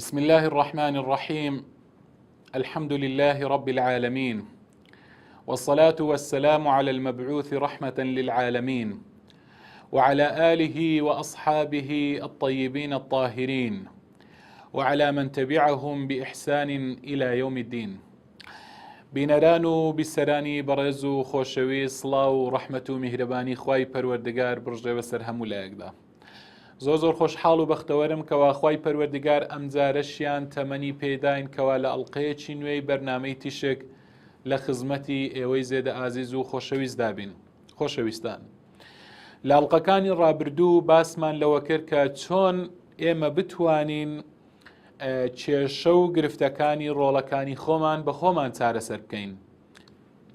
بسم الله الرحمن الرحيم الحمد لله رب العالمين والصلاة والسلام على المبعوث رحمة للعالمين وعلى آله وأصحابه الطيبين الطاهرين وعلى من تبعهم بإحسان إلى يوم الدين بینەران و بیسەرانی بەڕێز و خۆشەویست سڵاو و ڕەحمەت و میهرەبانی خوای پەروەردگار بڕژێ بەسەر هەموو لایەکدا. زۆر زۆر خۆشحاڵ و بەختەوەرم کەوا خوای پەروەردگار ئەمجارەشیان تەمەنی پێداین کەوا لە ئەڵلقەیەکی نوێی بەرنامەی تیشک لە خزمەتی ئێوەی زێدە ئازیز و خۆشەویست دابین. خۆشەویستان لە ئەڵلقەکانی ڕابردوو باسمان لەوە کرد کە چۆن ئێمە بتوانین کێشە و گرفتەکانی ڕۆڵەکانی خۆمان بە خۆمان چارەسەر بکەین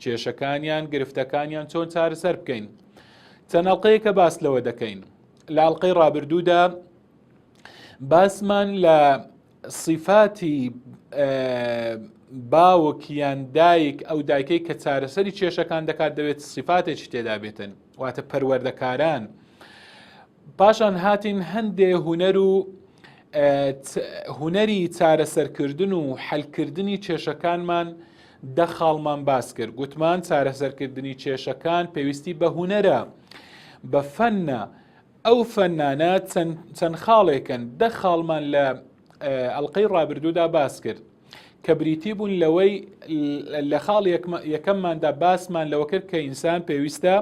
کێشەکانیان گرفتەکانیان چۆن چارەسەر بکەین چەند ئەڵلقەیەکە باس لەوە دەکەین لە ئەڵلقەی ڕابردوودا باسمان لە صفاتی باوک یان دایک ئەو دایکەی کە چارەسەری کێشەکان دەکات دەبێت صفاتێکی تێدا بێتن واتە پەروەردەکاران پاشان هاتین هەندێ هونەر و هونەری چارەسەرکردن و حەلکردنی کێشەکانمان دە خاڵمان باس کرد گوتمان چارەسەرکردنی کێشەکان پێویستی بە هونەرە بە فەنە ئەو فەنانە چەند خاڵێکن دە خاڵمان لە ئەڵلقەی ڕابردوودا باس کرد کە بریتی بوون لەوەی لە خاڵ یەکەمماندا باسمان لەوە کرد کە ئینسان پێویستە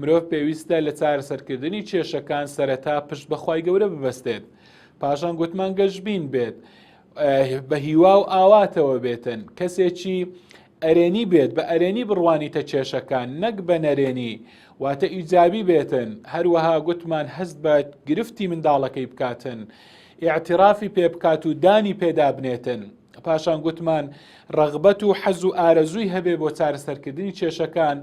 مرۆڤ پێویستە لە چارەسەرکردنی کێشەکان سەرەتا پشت بەخوای گەورە ببەستێت پاشان گوتمان گەشبین بێت بە هیوا و ئاواتەوە بێتن کەسێکی ئەرێنی بێت بە ئەرێنی بڕوانیتە کێشەکان نەک بە نەرێنی واتە ئیجابی بێتن هەروەها گوتمان هەست بە گرفتی منداڵەکەی بکاتن ئیعترافی پێ بکات و دانی پێدا بنێتن. پاشان گوتمان ڕەغبەت و حەز و ئارەزووی هەبێ بۆ چارەسەرکردنی کێشەکان.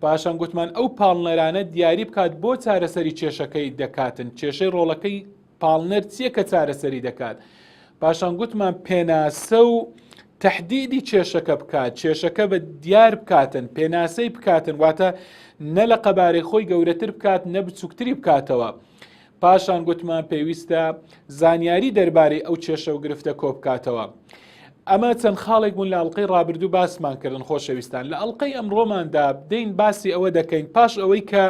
پاشان گوتمان ئەو پاڵنەرانە دیاری بکات بۆ چارەسەری کێشەکەی دەکاتن، کێشەی ڕۆڵەکەی پاڵنەر چییە کە چارەسەری دەکات. پاشان گوتمان پێناسە و تهدیدی کێشەکە بکات، کێشەکە بە دیار بکاتن، پێناسەی بکاتن، واتە نە لە قەبارەی خۆی گەورەتر بکات نە بچووکتری بکاتەوە. پاشان گوتمان پێویستە زانیاری دەربارەی ئەو کێشە و گرفتە کۆبکاتەوە. ئەمە چەند خاڵێک بوون لە ئەڵلقەی ڕابردوو باسمان کردن خۆشەویستان لە ئەڵلقەی ئەمڕۆماندا دەین باسی ئەوە دەکەین پاش ئەوەی کە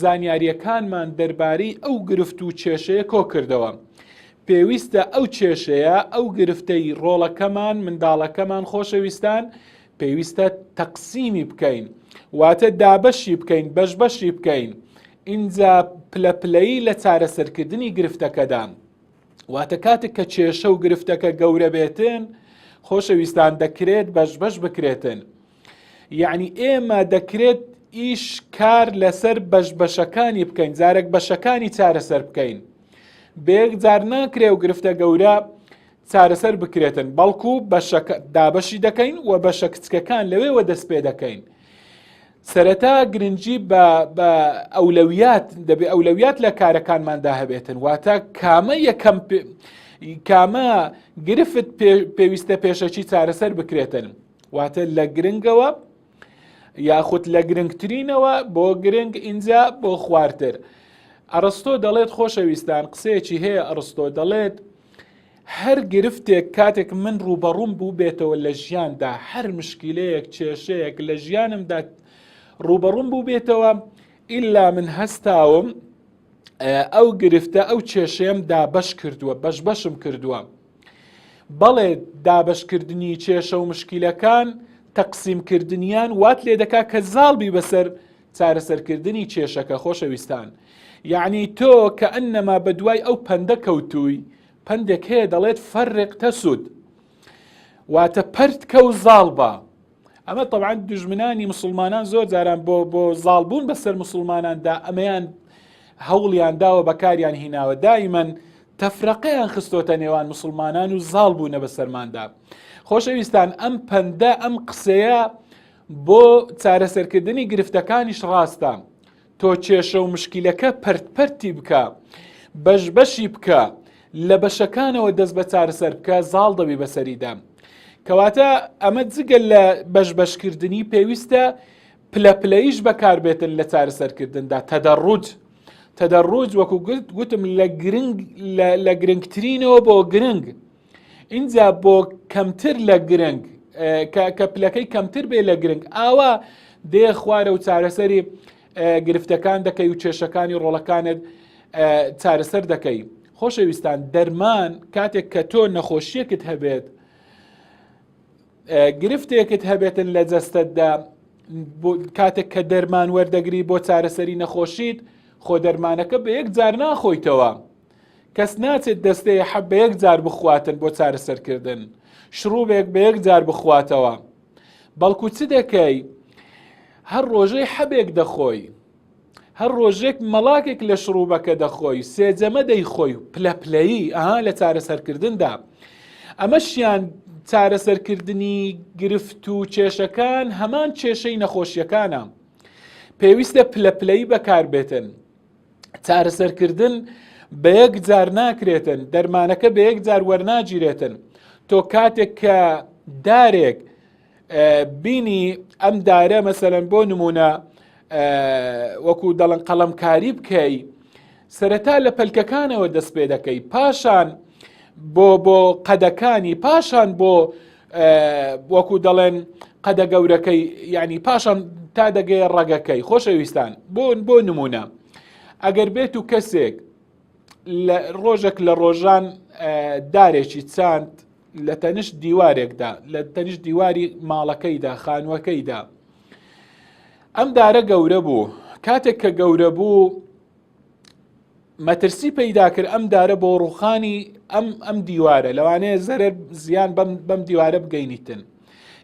زانیاریەکانمان دەربارەی ئەو گرفت و کێشەیە کۆ کردەوە. پێویستە ئەو کێشەیە ئەو گرفتەی ڕۆڵەکەمان منداڵەکەمان خۆشەویستان پێویستە تەقسیمی بکەین واتە دابەشی بکەین بەش بەشی بکەین ئینجا پلە پلەیی لە چارەسەرکردنی گرفتەکەدا واتە کاتێک کە کێشە و گرفتەکە گەورە بێتن خۆشەویستان دەکرێت بەش بەش بکرێتن یعنی ئێمە دەکرێت ئیش کار لەسەر بەش بەشەکانی بکەین جارێک بەشەکانی چارەسەر بکەین بێک جار ناکرێ و گرفتە گەورە چارەسەر بکرێتن بەڵکو بەشەکە دابەشی دەکەین و بەشە کچکەکان لەوێوە دەست پێ دەکەین سەرەتا گرنگی بە بە ئەولەویات دەبێ ئەولەویات لە کارەکانماندا هەبێتن واتە کامە یەکەم کامە گرفت پێویستە پێشەکی چارەسەر بکرێتن واتە لە گرنگەوە یاخود لە گرنگترینەوە بۆ گرنگ ئینجا بۆ خوارتر ئەڕستۆ دەڵێت خۆشەویستان قسەیەکی هەیە ئەڕستۆ دەڵێت هەر گرفتێک کاتێک من ڕووبەڕووم بووبێتەوە لە ژیاندا هەر مشکیلەیەک کێشەیەک لە ژیانمدا ڕووبەڕووم بووبێتەوە ئیلا من هەستاوم ئەو گرفتە ئەو کێشەیەم دابەش کردووە بەش بەشم کردووە بەڵێ دابەشکردنی کێشە و مشکیلەکان تەقسیمکردنیان وات لێ دەکا کە زاڵبی بەسەر چارەسەرکردنی کێشەکە خۆشەویستان یەعنی تۆ کە ئەنەما بەدوای ئەو پەندە کەوتووی پەندێک هەیە دەڵێت فەرق تەسود واتە پەرت کە و زاڵ بە ئەمە طبعا دژمنانی مسلمانان زۆر جاران بۆ بۆ زاڵبوون بەسەر مسلماناندا ئەمەیان هەوڵیان داوە بەکاریان هیناوە دائیمەن تەفرەقەیان خستۆتە نێوان مسلمانان و زاڵ بوونە بەسەرماندا خۆشەویستان ئەم پەندە ئەم قسەیە بۆ چارەسەرکردنی گرفتەکانیش ڕاستە تۆ کێشە و مشکیلەکە پەرت پەرتی بکە بەش بەشی بکە لە بەشەکانەوە دەست بە چارەسەر بکە زاڵ دەبی بەسەریدا کەواتە ئەمە جگە لە بەش بەشکردنی پێویستە پلە پلەیش بەکاربێتن لە چارەسەرکردندا تەدەڕوج تەدەڕوج وەکو گوتم لە گرنگ لە گرنگترینەوە بۆ گرنگ. ئینجا بۆ کەمتر لە گرنگ کە پلەکەی کەمتر بێ لە گرنگ ئاوا دێ خوارە و چارەسەری گرفتەکان دەکەی و کێشەکانی ڕۆڵەکانت چارەسەر دەکەی خۆشەویستان دەرمان کاتێک کە تۆ نەخۆشیەکت هەبێت گرفتێکت هەبێتن لە جەستەتدا کاتێک کە دەرمان وەردەگری بۆ چارەسەری نەخۆشیت خۆ دەرمانەکە بە یەک جار ناخۆیتەوە کەس ناچێت دەستەیە حەب بە یەک جار بخواتن بۆ چارەسەرکردن شڕوبێک بە یەک جار بخواتەوە بەڵکو چ دەکەی هەر ڕۆژەی حەبێک دەخۆی هەر ڕۆژێک مەڵاکێک لە شڕوبەکە دەخۆی سێجەمە دەیخۆی پلە پلەیی ئەها لە چارەسەرکردندا ئەمەشیان چارەسەرکردنی گرفت و کێشەکان هەمان کێشەی نەخۆشیەکانە پێویستە پلە پلەی بەکاربێتن چارەسەرکردن بە یەک جار ناکرێتن دەرمانەکە بە یەک جار وەرناگیرێتن تۆ کاتێک کە دارێک بینی ئەم دارە مەسەلەن بۆ نمونە وەکو دەڵن قەڵەمکاری بکەی سەرەتا لە پەلکەکانەوە دەست پێ دەکەی پاشان بۆ بۆ قەدەکانی پاشان بۆ وەکو دەڵێن قەدە گەورەکەی یعنی پاشان تا دەگەیە ڕەگەکەی خۆشەویستان بۆ بۆ نمونە ئەگەر بێت و کەسێک لە ڕۆژێک لە ڕۆژان دارێکی چاند لە تەنیشت دیوارێکدا لە تەنیشت دیواری ماڵەکەیدا خانووەکەیدا ئەم دارە گەورە بوو کاتێک کە گەورە بوو مەترسی پەیدا کرد ئەم دارە بۆ ڕوخانی ئەم ئەم دیوارە لەوانەیە زەرەر زیان بەم بەم دیوارە بگەینیتن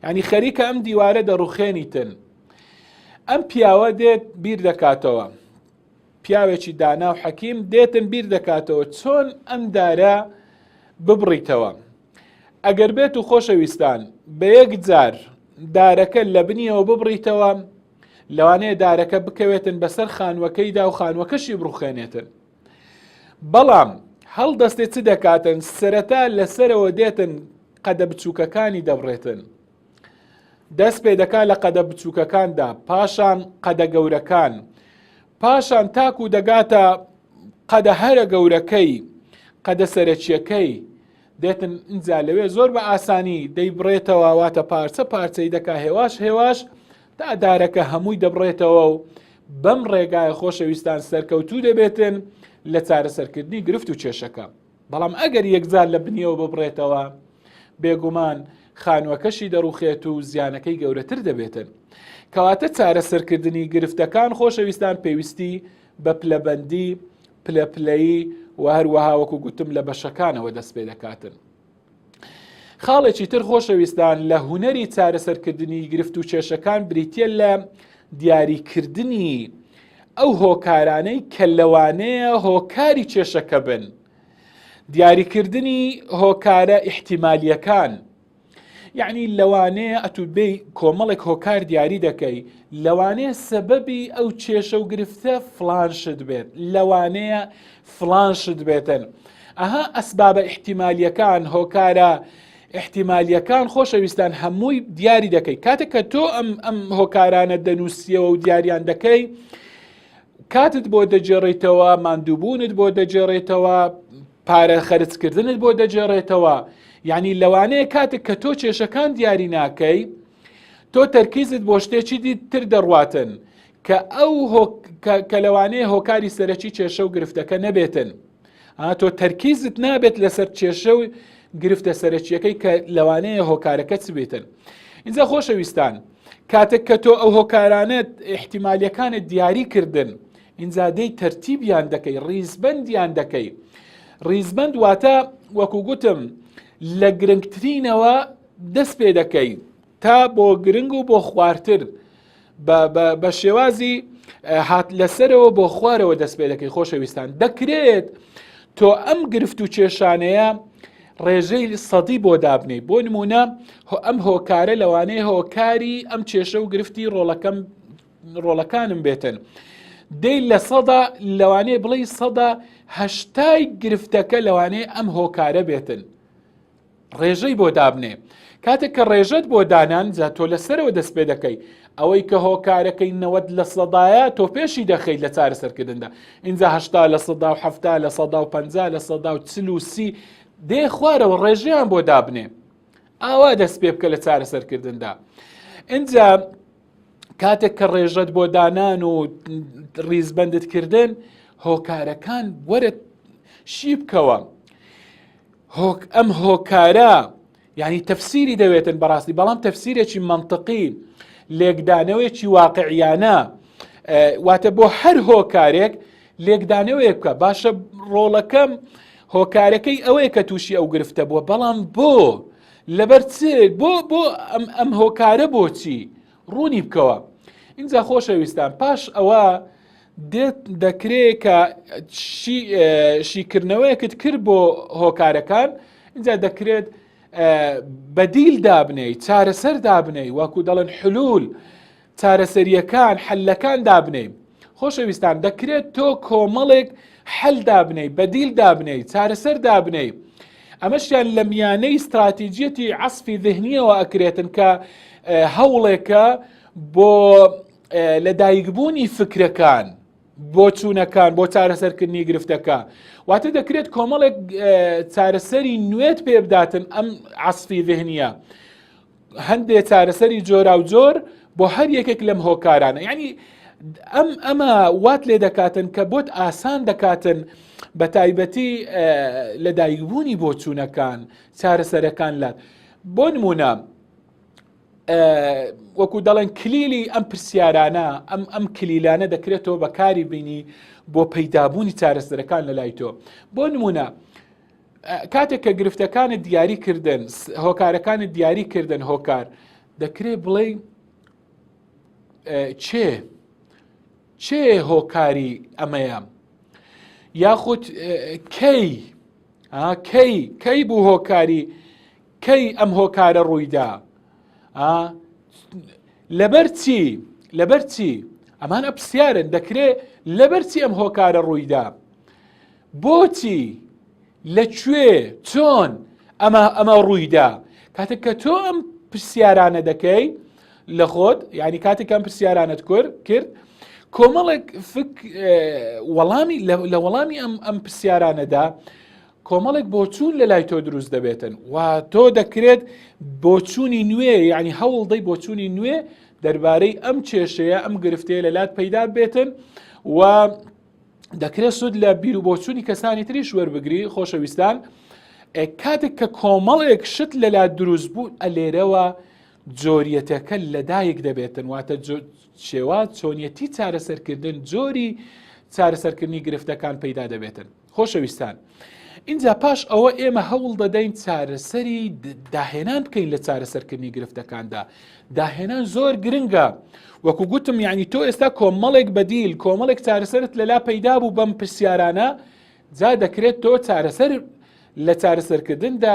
ینی خەریکە ئەم دیوارە دەڕوخێنیتن ئەم پیاوە دێت بیر دەکاتەوە پیاوێکی دانا و حەکیم دێتن بیر دەکاتەوە چۆن ئەم دارە ببڕیتەوە ئەگەر بێت و خۆشەویستان بە یەک جار دارەکە لە بنیەوە ببڕیتەوە لەوانەیە دارەکە بکەوێتن بەسەر خانووەکەیدا و خانووەکەشی بڕوخێنێتن بەڵام هەڵدەستێت چ دەکاتن سەرەتا لەسەرەوە دێتن قەدە بچووکەکانی دەبڕێتن دەست پێ دەکا لە قەدە بچووکەکاندا پاشان قەدە گەورەکان پاشان تاکو دەگاتە قەدە هەرە گەورەکەی قەدە سەرەکیەکەی دێتن ئینجا لەوێ زۆر بە ئاسانی دەیبڕێتەوە واتە پارچە پارچەی دەکا هێواش هێواش تا دارەکە هەمووی دەبڕێتەوە و بەم ڕێگای خۆشەویستان سەرکەوتوو دەبێتن لە چارەسەرکردنی گرفت و کێشەکە بەڵام ئەگەر یەکجار لە بنیەوە ببڕێتەوە بێگومان خانووەکەشی دەڕوخێت و زیانەکەی گەورەتر دەبێتن کەواتە چارەسەرکردنی گرفتەکان خۆشەویستان پێویستی بە پلەبەندی پلە پلەیی و هەروەها وەکو گوتم لە بەشەکانەوە دەست پێ دەکاتن. خاڵێکی تر خۆشەویستان لە هونەری چارەسەرکردنی گرفت و کێشەکان بریتە لە دیاریکردنی ئەو هۆکارانەی کە لەوانەیە هۆکاری کێشەکە بن دیاریکردنی هۆکارە ئیحتیمالیەکان یعنی لەوانەیە ئەتو بێی کۆمەڵێک هۆکار دیاری دەکەی لەوانەیە سەبەبی ئەو کێشە و گرفتە فلان شت بێت لەوانەیە فلان شت بێتن ئەها ئەسبابە ئیحتیمالیەکان هۆکارە احتیمالیەکان خۆشەویستان هەمووی دیاری دەکەی کاتێک کە تۆ ئەم ئەم هۆکارانە دەنووسیەوە و دیاریان دەکەی کاتت بۆ دەگێڕیتەوە ماندووبوونت بۆ دەگێڕێتەوە پارە خەرجکردنت بۆ دەگێڕێتەوە یعنی لەوانەیە کاتێک کە تۆ کێشەکان دیاری ناکەی تۆ تەرکیزت بۆ شتێکی تر دەڕواتن کە ئەو کە لەوانەیە هۆکاری سەرەکی کێشە و گرفتەکە نەبێتن تۆ تەرکیزت نابێت لەسەر کێشە و گرفتە سەرەکیەکەی کە لەوانەیە هۆکارەکە چ بێتن اینجا خۆشەویستان کاتێک کە تۆ ئەو هۆکارانەت ئیحتیمالیەکانت دیاری کردن ئینجا دێی تەرتیبیان دەکەی ڕیزبەندیان دەکەی ڕیزبەند واتە وەکو گوتم لە گرنگترینەوە دەست پێ دەکەی تا بۆ گرنگ و بۆ خوارتر بە شێوازی هات لەسەرەوە بۆ خوارەوە دەست پێ دەکەی خۆشەویستان دەکرێت تۆ ئەم گرفت و کێشانەیە ڕێژەی سەدی بۆ دابنێی بۆ نمونە ئەم هۆکارە لەوانەیە هۆکاری ئەم کێشە و گرفتی ڕۆڵەکەم ڕۆڵەکانم بێتن دەی لە سەدا لەوانەیە بڵێ سەدا هەشتای گرفتەکە لەوانەیە ئەم هۆکارە بێتن ڕێژەی بۆ دابنێ کاتێک کە ڕێژەت بۆ دانان جا تۆ لەسەرەوە دەست پێ دەکەی ئەوەی کە هۆکارەکەی 90 لە سەدایە تۆ پێشی دەخەیت لە چارەسەرکردندا اینجا هشتا لە سەدا و هەفتا لە سەدا و پ لە سەدا و چل و سی. دێ خوارەوە ڕێژەیان بۆ دابنێ ئاوا دەست پێ بکە لە چارەسەرکردندا ئینجا کاتێک کە ڕێژەت بۆ دانان و ڕیزبندت کردن هۆکارەکان وەرە شی بکەوە هۆک ئەم هۆکارە یعنی تەفسیری دەوێتن بەڕاستی بەڵام تەفسیرێکی منطقی لێکدانەوەیەکی واقعیانە واتە بۆ هەر هۆکارێک لێکدانەوەیەک بکە باشە ڕۆڵەکەم هۆکارەکەی ئەوەیە کە تووشی ئەو گرفتە بووە بەڵام بۆ لەبەر چ بۆ بۆ ئەم ئەم هۆکارە بۆچی ڕوونی بکەوە اینجا خۆشەویستان پاش ئەوە دێت دەکرێت کە شیکردنەوەیەکت کرد بۆ هۆکارەکان اینجا دەکرێت بەدیل دابنەی چارەسەر دابنەی وەکو دەڵێن حلول چارەسەرییەکان، حەلەکان دابنێی. خۆشەویستان دەکرێت تۆ کۆمەڵێک حەل دابنێی، بەدیل دابنێی، چارەسەر دابنێی. ئەمەشیان لە میانەی ستراتیجیەتی عەسفی ذهنیەوە ئەکرێتن کە هەوڵێکە بۆ لەدایکبوونی فکرەکان بۆچوونەکان بۆ چارەسەرکردنی گرفتەکە واتە دەکرێت کۆمەڵێک چارەسەری نوێت پێ بداتن ئەم عەسفی ذهنیە هەندێ چارەسەری جۆراوجۆر بۆ هەر یەکێک لەم هۆکارانە یعنی ئەم ئەمە وات لێ دەکاتن کە بۆت ئاسان دەکاتن بە تایبەتی لەدایکبوونی بۆچوونەکان چارەسەرەکان لات بۆ نمونە وەکو دەڵێن کلیلی ئەم پرسیارانە ئەم ئەم کلیلانە دەکرێتەوە بەکاری بینی بۆ پەیدابوونی چارەسەرەکان لە لای تۆ بۆ نمونە کاتێک کە گرفتەکانت دیاری کردن هۆکارەکانت دیاری کردن هۆکار دەکرێ بڵێ چێ چێ هۆکاری ئەمەیە یاخود کەی کەی کەی بوو هۆکاری کەی ئەم هۆکارە ڕوویدا لەبەر چی لەبەر چی ئەمانە پرسیارن دەکرێ لەبەر چی ئەم هۆکارە ڕوویدا بۆچی؟ لە کوێ؟ چۆن ئەمە ئەمە ڕوویدا؟ کاتێک کە تۆ ئەم پرسیارانە دەکەی لە خۆت یعنی کاتێک ئەم پرسیارانت کرد کرد کۆمەڵێک فک وەڵامی لە وەڵامی ئەم ئەم پرسیارانەدا کۆمەڵێک بۆچوون لە لای تۆ دروست دەبێتن و تۆ دەکرێت بۆچوونی نوێ یعنی هەوڵدەی بۆچوونی نوێ دەربارەی ئەم کێشەیە ئەم گرفتەیە لە لات پەیدا بێتن و دەکرێت سوود لە بیر و بۆچوونی کەسانی تریش وەربگری خۆشەویستان کاتێک کە کۆمەڵێک شت لەلا دروست بوو ئەلێرەوە جۆریەتەکە لەدایک دەبێتن واتە شێواز چۆنیەتی چارەسەرکردن جۆری چارەسەرکردنی گرفتەکان پەیدا دەبێتن خۆشەویستان ئینجا پاش ئەوە ئێمە هەوڵ دەدەین چارەسەری داهێنان بکەین لە چارەسەرکردنی گرفتەکاندا داهێنان زۆر گرنگە وەکو گوتم یعنی تۆ ئێستا کۆمەڵێک بەدیل کۆمەڵێک چارەسەرت لەلا پەیدا بوو بەم پرسیارانە جا دەکرێت تۆ چارەسەر لە چارەسەرکردندا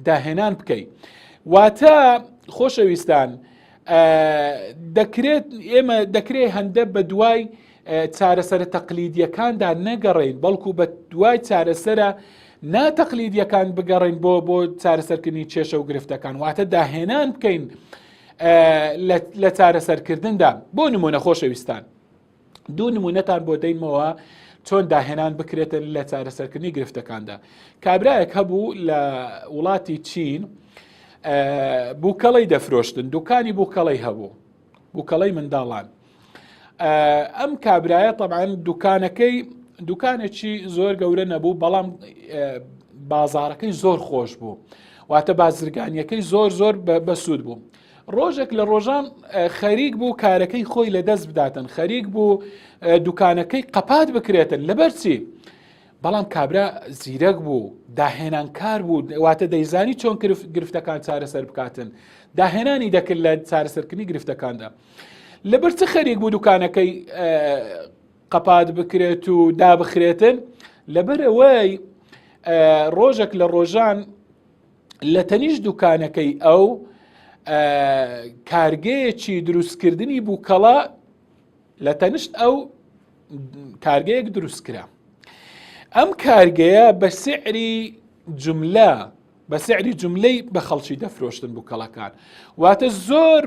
داهێنان بکەیت واتە خۆشەویستان دەکرێت ئێمە دەکرێت هەندە بە دوای چارەسەرە تەقلیدیەکاندا نەگەڕێین بەڵکو بە دوای چارەسەرە ناتەقلیدیەکان بگەڕین بۆ بۆ چارەسەرکردنی کێشە و گرفتەکان واتە داهێنان بکەین لە چارەسەرکردندا بۆ نمونە خۆشەویستان دوو نمونەتان بۆ دەینمەوە چۆن داهێنان بکرێتن لە چارەسەرکردنی گرفتەکاندا کابراایەک هەبوو لە وڵاتی چین بووکەڵی دەفرۆشتن دوکانی بووکەڵی هەبوو بووکەڵی منداڵان ئەم کابرایە طبعاان دوکانەکەی دوکانێکی زۆر گەورە نەبوو بەڵام بازارەکەی زۆر خۆش بوو واتە بازرگانیەکەی زۆر زۆر بەسوود بوو ڕۆژێک لە ڕۆژان خەریک بوو کارەکەی خۆی لە دەست بداتن خەریک بوو دوکانەکەی قەپات بکرێتن لەبەر چی؟ بەڵام کابرا زیرەک بوو داهێنانکار بوو واتە دەیزانی چۆن گرفتەکان چارەسەر بکاتن داهێنانی دەکرد لە چارەسەرکردنی گرفتەکاندا لەبەر چ خەریک بوو دوکانەکەی قەپات بکرێت و دابخرێتن لەبەرەوەی ڕۆژێک لە ڕۆژان لە تەنیش دوکانەکەی ئەو کارگەیەکی دروستکردنی بووکەڵە لە تەنیشت ئەو کارگەیەک دروست کرا ئەم کارگەیە بە سعری جملە بە سعری جملەی بە خەڵکی دەفرۆشتن بووکەڵەکان واتە زۆر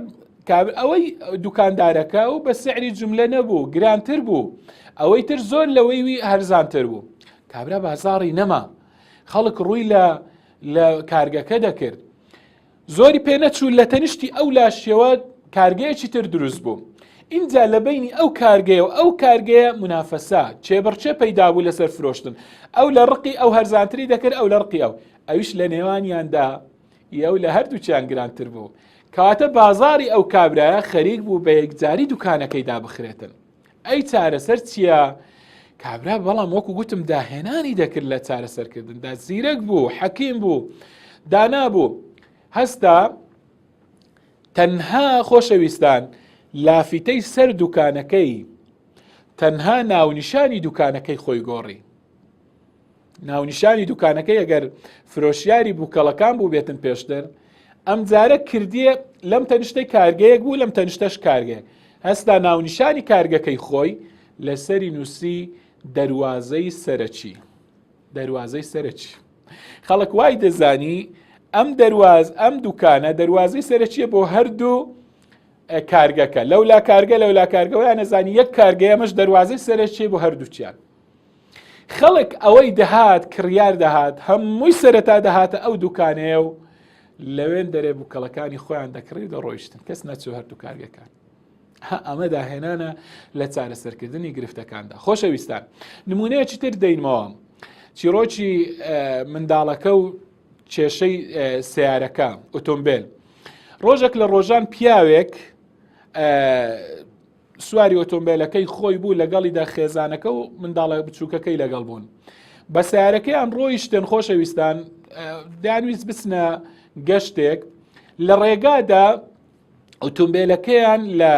ئەوەی دوکاندارەکە و بە سعری جملە نەبوو گرانتر بوو ئەوەی تر زۆر لەوەی وی هەرزانتر بوو کابرا بازاڕی نەما خەڵک ڕووی لە. لە کارگەکە دەکرد. زۆری پێ نەچوو لە تەنیشتی ئەو لاشیەوە کارگەیەکی تر دروست بوو. ئینجا لە بەینی ئەو کارگەیە و ئەو کارگەیە مونافەسە، کێبڕکێ پەیدا بوو لەسەر فرۆشتن. ئەو لە ڕقی ئەو هەرزانتری دەکرد، ئەو لە ڕقی ئەو. ئەویش لە نێوانیاندا ی ئەو لە هەردووکیان گرانتر بوو. کەواتە بازاڕی ئەو کابرایە خەریک بوو بە یەکجاری دوکانەکەی دابخرێتن. ئەی چارەسەر چییە؟ کابرا بەڵام وەکو گوتم داهێنانی دەکرد لە چارەسەرکردندا زیرەک بوو حەکیم بوو دانا بوو هەستا تەنها خۆشەویستان لافیتەی سەر دوکانەکەی تەنها ناونیشانی دوکانەکەی خۆی گۆڕی ناونیشانی دوکانەکەی ئەگەر فرۆشیاری بووکەڵەکان بووبێتن پێشتر ئەمجارە کردیە لەم تەنیشتەی کارگەیەک بوو لەم تەنیشتەش کارگەیەک هەستا ناونیشانی کارگەکەی خۆی لەسەری نووسی دەروازەی سەرەکی دەروازەی سەرەکی خەڵک وای دەزانی ئەم دەرواز ئەم دوکانە دەروازەی سەرەکیە بۆ هەردوو کارگەکە لەولا کارگە لەولا کارگە ویان نەزانی یەک کارگەیە ئەمەش دەروازەی سەرەکی بۆ هەردووکیان خەڵک ئەوەی دەهات کڕیار دەهات هەمووی سەرەتا دەهاتە ئەو دوکانەیە و لەوێن دەرێ بووکەڵەکانی خۆیان دەکڕی و دەڕۆیشتن کەس نەچوو هەردوو کارگەکان ئەمە داهێنانە لە چارەسەرکردنی گرفتەکاندا خۆشەویستان نمونەیەکی تر دەینمەوە چیرۆکی منداڵەکە و کێشەی سیارەکە ئۆتۆمبیل ڕۆژێک لە ڕۆژان پیاوێک سواری ئۆتۆمبیلەکەی خۆی بوو لەگەڵیدا خێزانەکە و منداڵە بچووکەکەی لەگەڵ بوون بە سیارەکەیان ڕۆیشتن خۆشەویستان دەیانویست بچنە گەشتێک لە ڕێگادا ئۆتۆمبیلەکەیان لە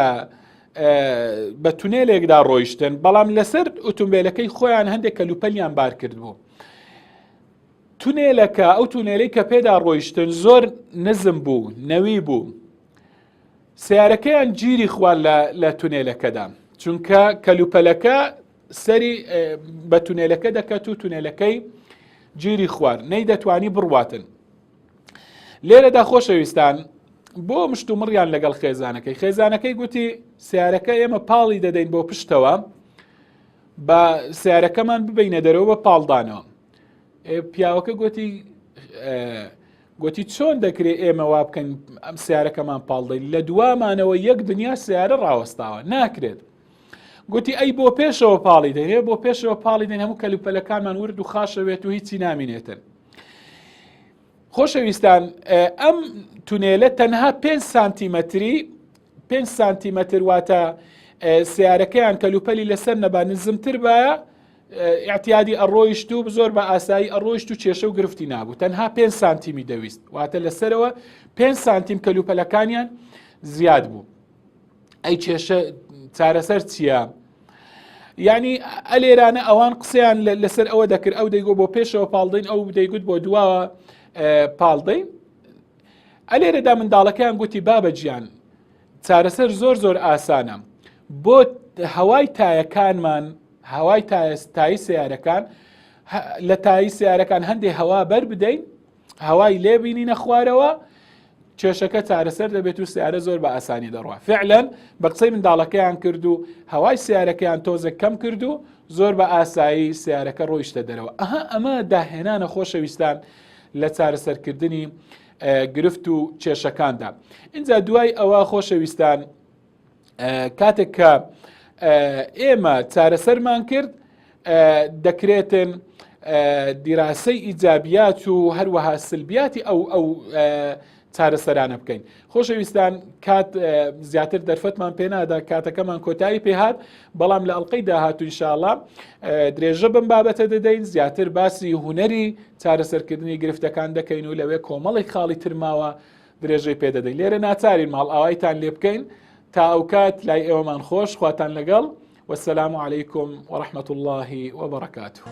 بە تونێلێکدا ڕۆیشتن بەڵام لەسەر ئۆتۆمبیلەکەی خۆیان هەندێک کەلوپەلیان بار کرد بوو تونێلەکە ئەو تونێلەی کە پێدا ڕۆیشتن زۆر نزم بوو نەوی بوو سیارەکەیان گیری خوارد لە لە تونێلەکەدا چونکە کەلوپەلەکە سەری بە تونێلەکە دەکەت و تونێلەکەی گیری خوارد نەی دەتوانی بڕواتن لێرەدا خۆشەویستان بۆ مشت و مڕیان لەگەڵ خێزانەکەی خێزانەکەی گوتی سیارەکە ئێمە پاڵی دەدەین بۆ پشتەوە بە سیارەکەمان ببینە دەرەوە بە پاڵدانەوە پیاوەکە گوتی گوتی چۆن دەکرێ ئێمە وا بکەین ئەم سیارەکەمان پاڵدەین لە دوامانەوە یەک دنیا سیارە ڕاوەستاوە ناکرێت گوتی ئەی بۆ پێشەوە پاڵی دەینێ بۆ پێشەوە پاڵی دەین هەموو کەلوپەلەکانمان ورد و خاشەوێت و هیچی نامینێتن خۆشەویستان ئەم تونێلە تەنها 5 سانتیمەتری 5 سانتیمەتر واتە سیارەکەیان کەلوپەلی لەسەر نەبا نزمتر باە ئیعتیادی ئەڕۆیشت و زۆر بە ئاسایی ئەڕۆیشت و کێشە و گرفتی نابوو تەنها پێ سانتیمی دەویست واتە لەسەرەوە پێ سانتیم کەلوپەلەکانیان زیاد بوو ئەی کێشە چارەسەر چییە؟ یعنی ئەلێرانە ئەوان قسەیان لەسەر ئەوە دەکرد ئەو دەیگۆ بۆ پێشەوە پاڵدەین ئەو دەیگوت بۆ دواوە پاڵدەین ئەلێرەدا منداڵەکەیان گوتی بابە گیان چارەسەر زۆر زۆر ئاسانە بۆ هەوای تایەکانمان هەوای تایی سیارەکان لە تایی سیارەکان هەندێک هەوا بەر بدەین هەوای لێ بینینە خوارەوە کێشەکە چارەسەر دەبێت و سیارە زۆر بە ئاسانی دەڕوا فعلەن بە قسەی منداڵەکەیان کرد و هەوای سیارەکەیان تۆزێک کەم کرد و زۆر بە ئاسایی سیارەکە ڕۆیشتە دەرەوە ئەها ئەمە داهێنانە خۆشەویستان لە چارەسەرکردنی گرفت و کێشەکاندا اینجا دوای ئەوە خۆشەویستان کاتێک کە ئێمە چارەسەرمان کرد دەکرێتن دیراسەی ئیجابیات و هەروەها سلبیاتی ئەو ئەو چارەسەرانە بکەین خۆشەویستان کات زیاتر دەرفەتمان پێنادا کاتەکەمان کۆتایی پێهات بەڵام لە ئەڵلقەی داهاتوو انشاءله درێژە بم بابەتە دەدەین زیاتر باسی هوەری چارەسەرکردنی گرفتەکان دەکەین و لەوێ کۆمەڵێک خاڵی ترماوە درێژەی پێدەدەین لێرە ناچارین ماڵئاوایتان لێ بکەین تا ئەوکات لای ئێوەمان خۆش خواتان لەگەڵ والسلام عليكم ورحمة الله وبركاته.